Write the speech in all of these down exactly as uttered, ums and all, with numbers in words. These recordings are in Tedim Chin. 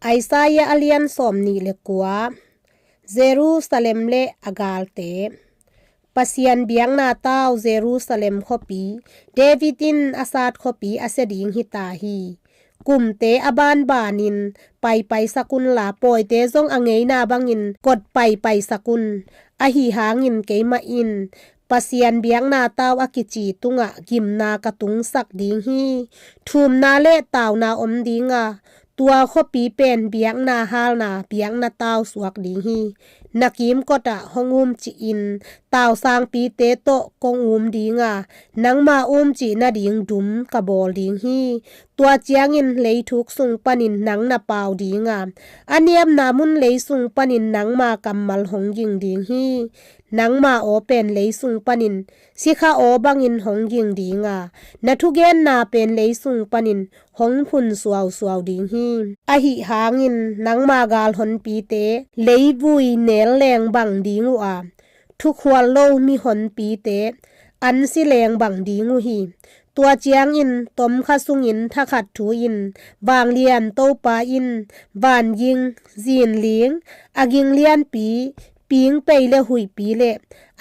Isaiah a lian sawmnih le kua. Jerusalem le a galte. Pasian biakna tau Jerusalem khuapi, David in a sat khuapi a sia ding hi ta hi. Kumte a banbanin paipaisak unla, pawite zong a ngeina bangin kot paipaisak un. Ahi hangin keimah in Pasian biakna tau a kici tungah gimna ka tungsak ding hi. Thumna le tauna om dinga, tua khuapi pen biakna halna, biakna tau suak ding hi. Na kimkotah hong umcihin, tausangpite tawh kong um dinga, nangma umcih nading dum ka bawl ding hi. Tua ciangin leithuk sung panin nang na pau dinga, a niamna mun lei sung panin nangma kammal hong ging ding hi. Nangma aw pen lei sung panin sikha aw bangin hong ging dinga, na thugenna pen lei sung panin hong phun suausuau ding hi. Ahi hangin nangma gal honpite leivui nel leng bang ding uh a, thukhual lo mi honpite ansi leng bang ding uh hi. Tua ciangin tomkha sungin thakhat thu-in, Vanglian Topa in, vanging, zinling, a ging lianpi, pingpei le huihpi le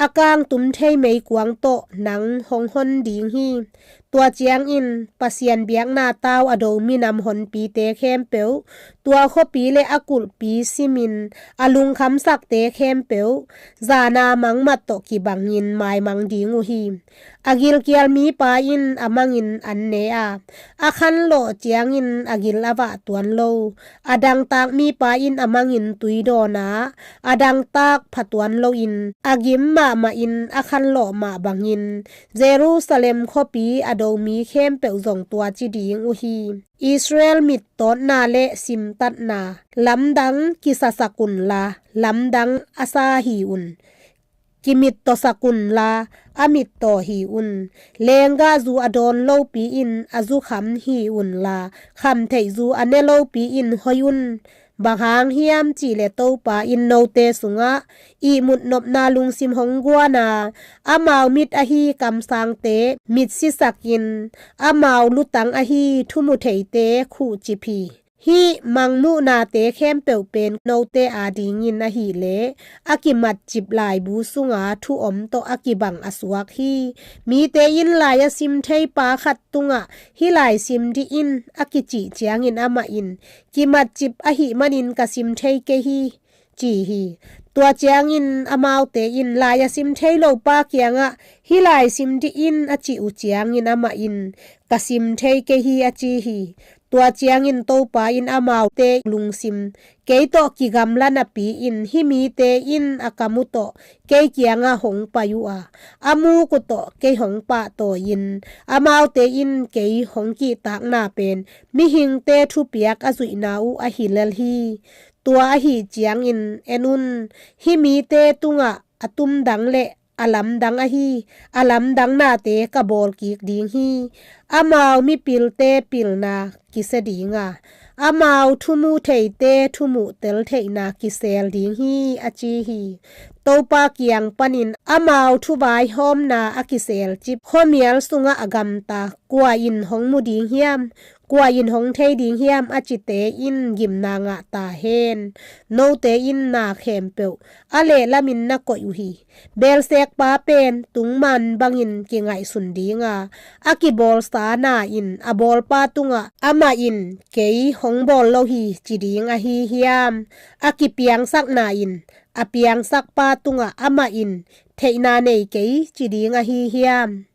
a kangtum thei meikuang tawh nang hong hon ding hi. Tua ciangin Pasian biakna tau a do minam honpite khempeuh, tua khuapi le a kulhpi simin a lungkhamsakte khempeuh, zana mangmat tawh kibangin maimang ding uh hi. A gilkial mipa in a mangin an ne a, a khanlawh ciangin a gil a vah tuan lo. A dangtak mipa in a mangin tui dawn a, a dangtak pha tuan loin, a gim mahmahin a khanlawh mah bangin, Jerusalem khuapi a do mi khempeuh zong tua ci ding uh hi. Israel mittawtna le simtatna, lamdang kisasak unla, lamdang a sa hi un. Kimittawsak unla, a mittaw hi un. Lenggahzu a dawn lopi in a zu kham hi unla, khamtheihzu a ne lopi in hoih un. Bang hang hiam cihleh Topa in note sungah ihmut nopna lungsim hong guan a, amau mit ahi kamsangte mitsisakin, amau lutang ahi thumutheite khuhcip hi. Hih mangmuhnate khempeuh pen note adingin ahileh a kimatcip laibu sunga thu om tawh a kibang a suak hi. Mite in lai a sim thei pa khat tungah, hih lai sim dih in, a kicih ciangin amah in, kimatcip ahih manin ka sim thei kei hi, ci hi. Tua ciangin amaute in lai a sim thei lo pa kiangah, hih lai sim dih in, a cih uh ciangin amah in, ka sim thei kei hi, a ci hi. Tua ciangin Topa in amaute lungsim kei tawh kigamla napi-in, hih mite in a kam uh tawh kei kiangah hong pai uh a, a muk uh tawh kei hong pahtawi-in, amaute in kei hong kihtakna pen mihingte thupiak a zuihna uh ahi lel hi. Tua ahi ciangin en un, hih mite tungah a tumdang le a lamdang ahi, a lamdang nate ka bawlkik ding hi. Amau mipilte pilna kisia ding a, amau thumutheite thumuhtel theihna kisel ding hi, a ci hi. Topa kiang panin amau thuvaihawmna a kiselcip khuamial sungah a gamta kua in hong mu ding hiam? Kua in hong thei ding hiam, a cite in gimna ngah ta hen. Note in na khempeuh a lehlamin na koih uh hi. Beelsekpa pen tungman bangin kingaihsun ding a, a kibawlsa na in a bawlpa tungah amah in kei hong bawl lo hi ci ding ahi hiam? A kipiangsak na in a piangsakpa tungah amah in theihna nei kei ci ding ahi hiam?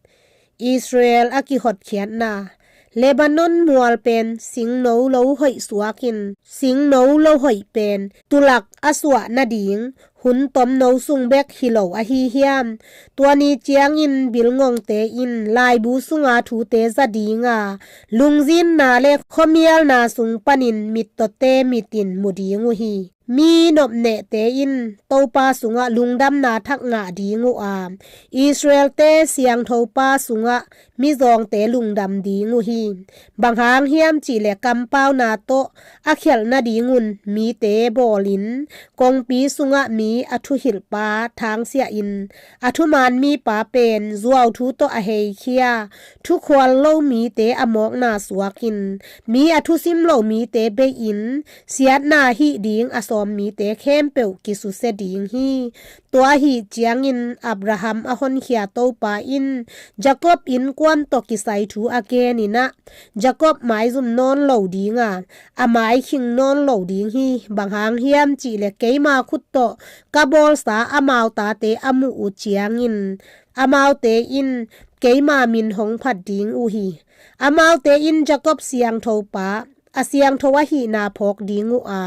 Israel a kihotkhiatna. Lebanon mual pen singno lo hoih suakin, singno lo hoih pen tulak a suah nading hun tomno sung bek hi lo ahi hiam? Tua ni ciangin bilngongte in laibu sunga thute za ding a, lungzinna le khuamialna sung panin mittawte mit in mu ding uh hi. Mi nopnehte in Topa sungah lungdamna thak ngah ding uh a, Israel-te siangthopa sungah mizawngte lungdam ding uh hi. Bang hang hiam cihleh kampauna tawh a khialh nadingun mite bawlin, kongpi sungah mi a thuhilhpa thangsiahin, a thuman mipa pen zuauthu tawh a heikhia, thukhual lo mite a mawkna suakin, mi a thusim lo mite beihin, siatna hih ding a sawm mite khempeuh kisusia ding hi. Tua ahih ciangin Abraham a honkhia Topa in Jacob innkuan tawh kisai thu a genin ah, Jacob maizum nawn lo ding a, a mai khing nawn lo ding hi. Bang hang hiam cihleh keima khut tawh ka bawlsa amau tate a muh uh ciangin, amaute in keima min hong phat ding uh hi. Amaute in Jacob siangthopa, a siangtho ahihna phawk ding uh a,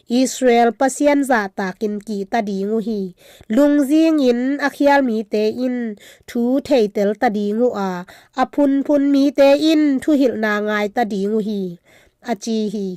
Israel Pasian zahtakin kihta ding uh hi. Lungzingin a khial mite in thu theitel ta ding uh a, a phunphun mite in thuhilhna ngai ta ding uh hi, a ci hi.